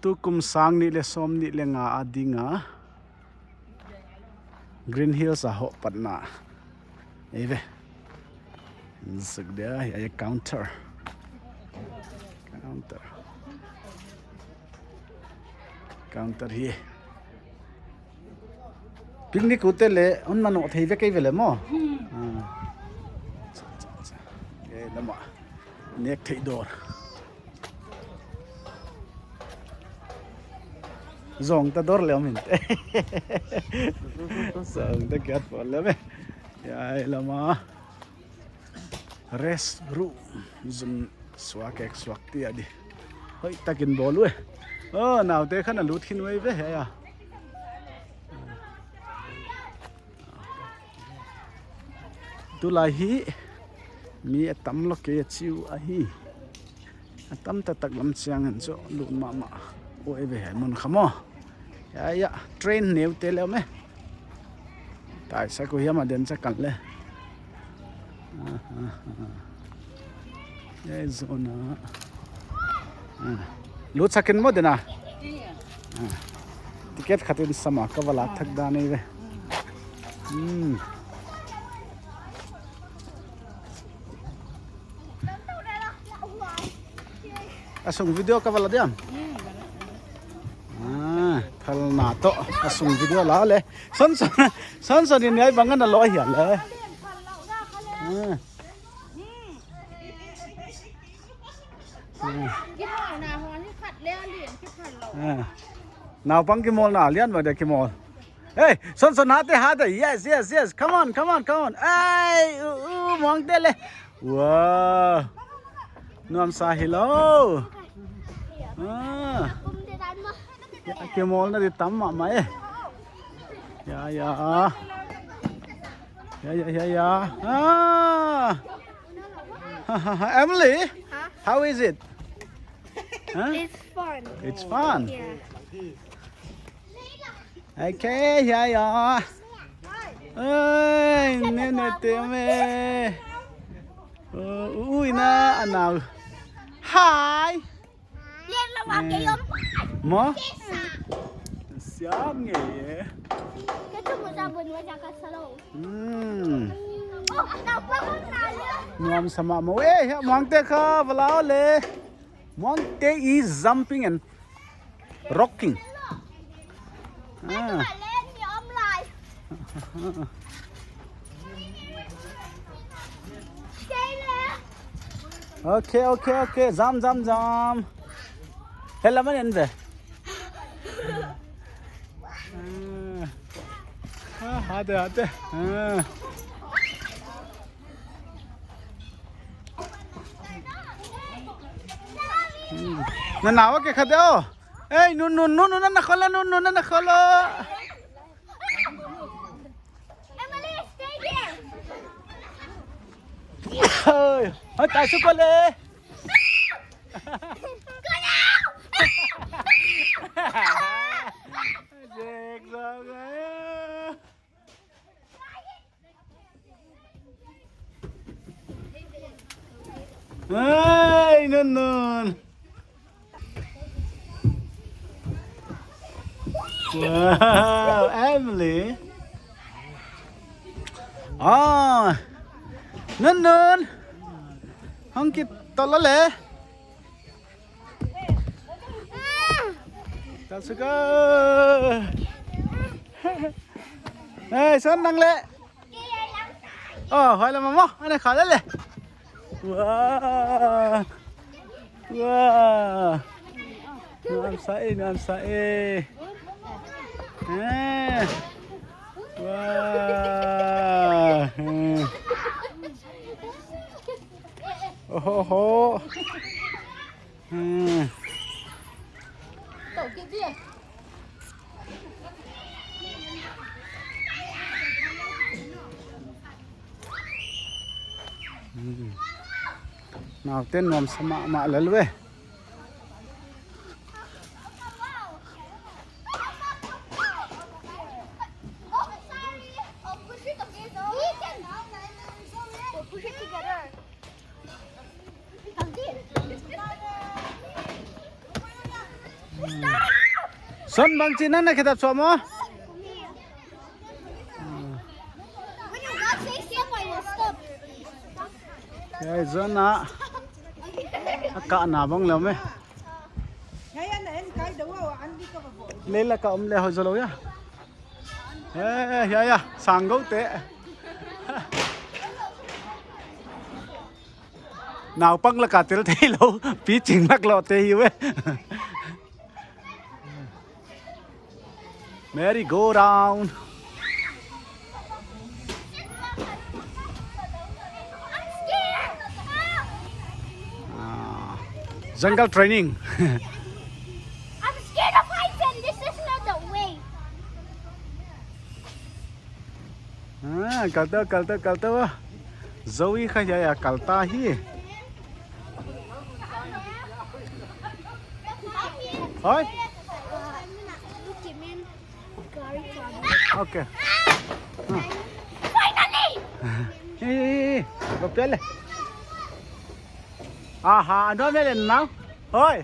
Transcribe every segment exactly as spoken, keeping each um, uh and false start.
Tukum sang nih leh sawmnih leh nga a ding a Green Hills a hoh patna. Ei ve. Zuk dia, hiai counter. Counter. Counter hi. Picnic ut te leh, hon manoh thei vek ei ve leh maw. Hmm. Ah. Cha, cha, cha. Hiai lam ah. Nek theih dawr. Zawngta dawr leh om in. Zawngta kiat pawl leh om e. Hiai lam ah. Restroom. Zun suak ek suak ti a di. Hoihtakin bawl uh e. Oh, naute kha na lut khin uh ei ve hiai a. Tulai hi mi a tam lou kei a chi uh ahi. A tam taktak lam chiang in chu lut mahmah uh ei ve hiai mun kha maw. Hiai a, train neu te leh om e. Taisak uh hiam a den cha kan leh. Ah, ah, ah. Hiai zawn a. Ah. Lut sak in maw den a. Ah. Ticket khat in sam a ka va la thak dan ei ve. Hmm. A sung video ka va la diam? Ah, phalna toh a sung video la leh. Son son, son son in hiai bang ana lou hial leh. Ah. Ah. Naupang kimawlna lian mah dia kimawl. Hey, son son hate hate. Yes, yes, yes. Come on, come on, come on. Ai, u, u, muang te leh. Wow. Nuamsa hilou. Ah. Ya, kimawlna di tam mahmah e. Ya, ya. Ya, ya, ya, ya. Ah. Emily, huh? How is it? Huh? It's fun. It's fun. Yeah. Okay, hiai a. Ai, nene te me. Oh, ui na anau. Hi. Lian lam ah kei om. Maw? Siam ngei e. Kei chu mu sa bun wa ja ka sa lou. Hmm. Oh, naupang na lian. Nuamsa mahmah e, hiai muang te kha va la leh. Muang te is jumping and rocking. Ah. Okay, okay, okay. Jump, jump, jump. Hei lam ah en ve. Ah. Ah, hate, hate. Ah. Hmm. Na nau a ke kha de o. Ei, Nun, Nun, Nun, Nun, na khol a, Nun, Nun, na khol a. Emily, stay here. Hey, hai, tai su ko le. Jek sa gaya. Hey, Nun Nun. Wow, Emily. Ah, Nun Nun. Hong kit tolo le. Tasuka. Hey, son nang le. Oh, hoih lam ah maw. Ana kha le le. Wah. Wah. Nuamsa e, nuamsa e. Eh. Wah. Eh. Ohoho. Hmm. Hmm. Naute nuamsa mahmah lel ve. Son, bangchi na na khedap suah maw? When you go six, I will stop. Hiai Zon a, a kahna bang lou me. Lei lak a om leh hoih zaw lou hia. Eh, hiai, hiai, sang gou te. Naupang lak a tel theilou, pi ching lak lou te hi ve. Merry-go-round. Ah, jungle training. I'm scared of heights and this is not the way. Ah, kal ta, kal ta, kal ta. Zoe kha hiai a kal ta hi. Hoi. Okay. Finally! Eh, eh, eh, eh. Go pia le. Aha, a nuam e leh nau. Hoi.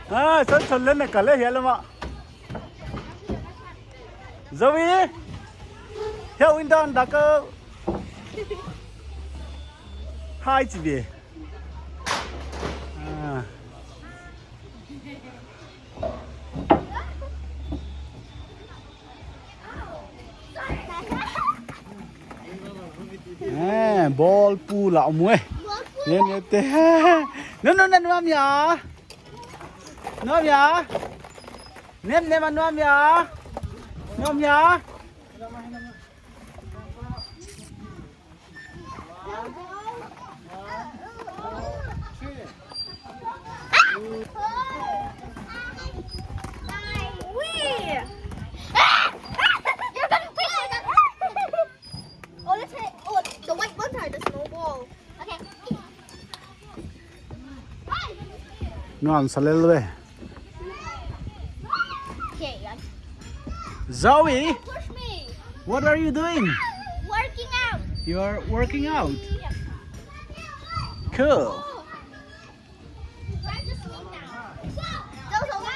Ah, Son, Son leh na kal e hiai lam ah. Zoe, hiai window dak a. Hai chi ve. Ah. Eh, ball pu la mu e. Ne ne te. No, no, no, nuam hia. Nuam hia. Nem nem a nuam hia. Nuam hia. Oh, let's hit. Oh, the white ones are the snowball. Okay. Nuam sa lel ve. Okay, yeah. Zoe, don't push me. What are you doing? Working out. You are working out? Yeah. Cool. Oh. Where's the swing now? Go, go, go, go.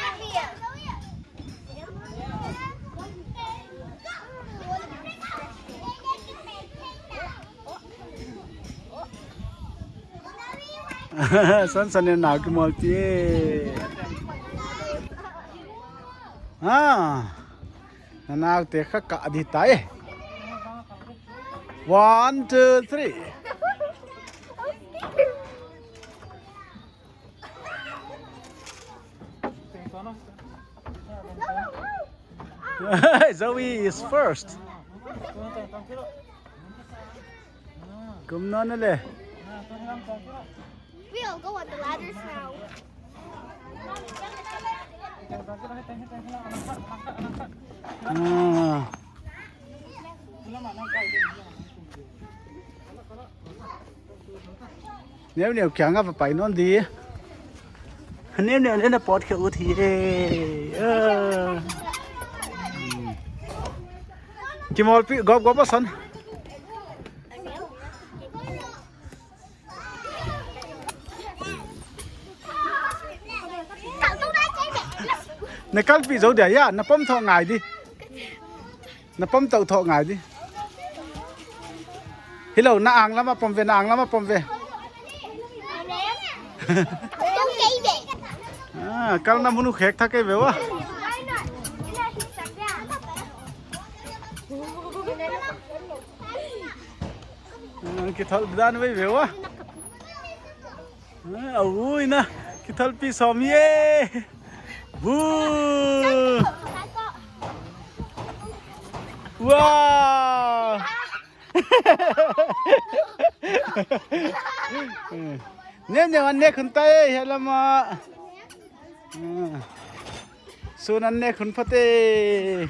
San san in nak multi. Ah, na nak te kha ka di tai. One, two, three. Zoe is first. Kum non le. We all go on the ladders now. Ah. Neu neu kiang a va pai non di. Neu neu neu na pot khe ut hi e. Ah. Kimol pi gop gop a san. Na kalpi zo dia ya, na pom tho ngai di. Na pom tau tho ngai di. Hilou, na ang lam a pom ve, na ang lam a pom ve. Ah, kal na munu khek thak e ve wa. Ah, kithal dan ve ve wa. Ah, ui na, kithal pi som ye. Bu. Wow. Neu neu an nek hun ta e, hiai lam ah. Ah. Sun an nek hun phot e.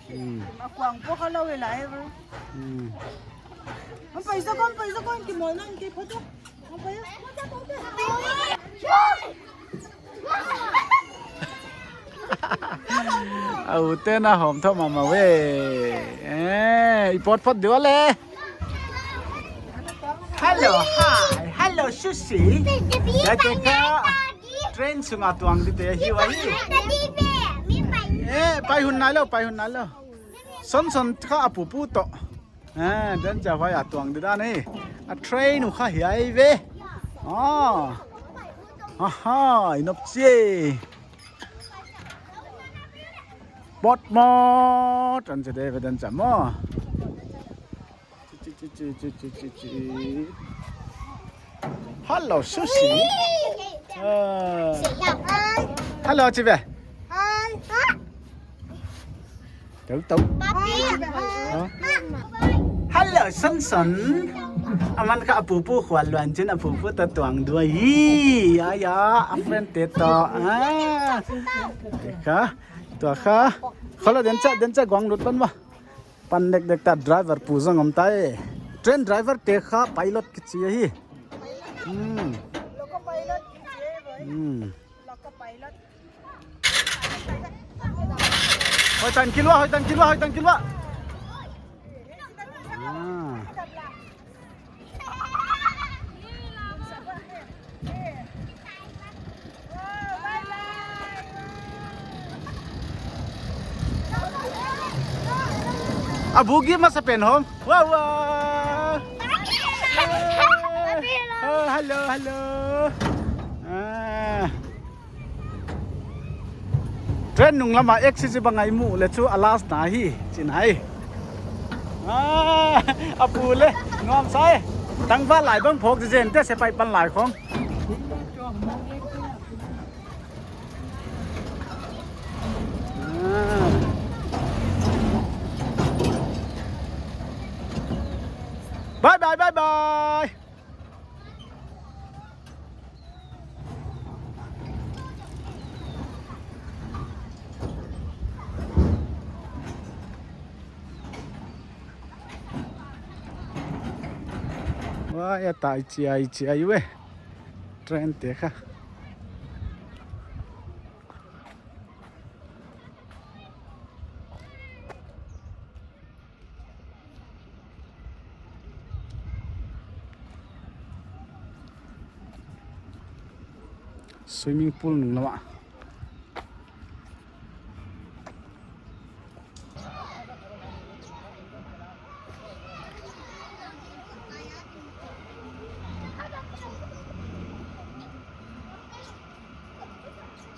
Hmm. Ma kuang po kha lou e lai e. Hmm. An paisa kon, paisa kon, kimol nan ke phot e. A u te na hom tho mama ve. Eh, i pot pot di ua le. Hello, hi. Hello. Hello, Susi. Tua te kha train sunga tuang dite hi ua hi. Eh, pai hun nailou, pai hun nailou. Sonson kha a pupu toh. Eh, dan cha huai a tuang di dan hi. A train uh kha hiai ve. Ah. Aha, i nop chi. Bot mot, an chi de ve dan cha maw. Hello, Susi. Ah. Hello, chi ve. Tou, tou. Hello, Sonson. Aman kha a pupu khual luan chin a pupu toh tuang dua hi. Ya, ya, a friend te toh. Ah. Te kha, tua kha. Khala dan cha, dan cha guang lut pan maw. Pan dekdek ta driver pu zong om ta e. Train driver te kha pilot kichi hi. Hmm. Hmm. Hoih tan kilua, hoih tan kilua, hoih tan kilua. Ah. A bugi masa pen hom. Wah, wah. Oh, hello, hello. Ah. Train nung lama exit bang a i muh leh chu a last na hi, chi nai. Ah, a pu leh, nuam sa e. Tangval lai bang phawk zen te sepaih pan lai khong. Ah. Bye bye, bye bye. Wah, ya ta i chi ai, i chi ai ve. Train te kha. Swimming pool nung lama.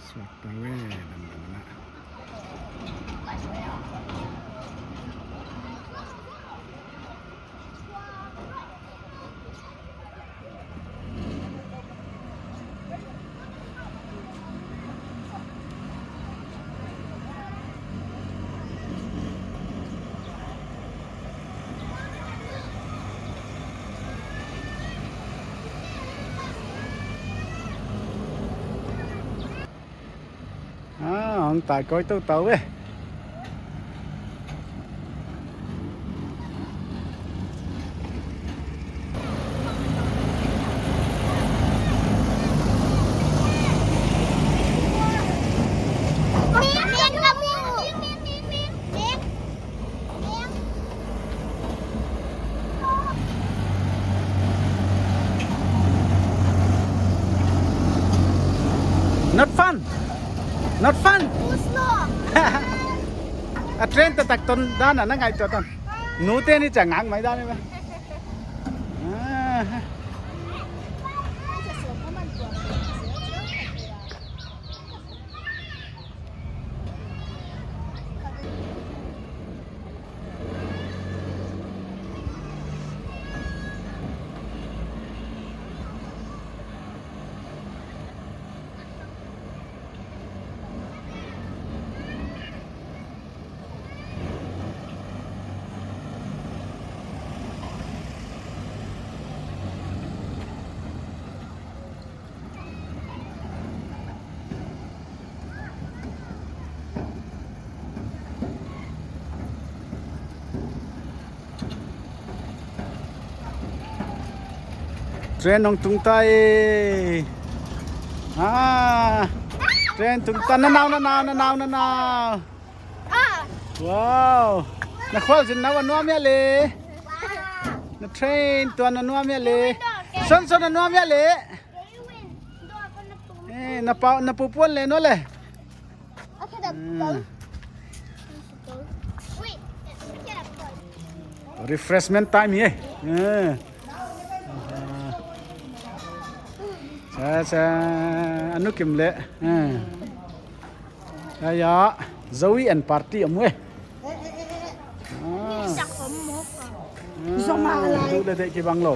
Suak ta ve, dan dan na. Ah, hong tai koi tou tou e. Not fun. Not fun. Too slow. A train taktak ton dan a na ngaihtuah tan. Nu te ni chang ngang mai dan ni ba. Ah. Train hong tung ta e. Ah, train tung ta, na nau, na nau, na nau, na nau. Wow. Na khualzin na va nuam ia le. Na train tuan na nuam ia le. Son son na nuam ya le. Eh, na pa, na pu puan le no le. Okay, the Hmm. boat. Refreshment time ye. Eh. Cha cha, a nu Kim le. Eh. Ya ya, Zoe and party om we. Ah. Zom a lai. Tu le de ki bang lo.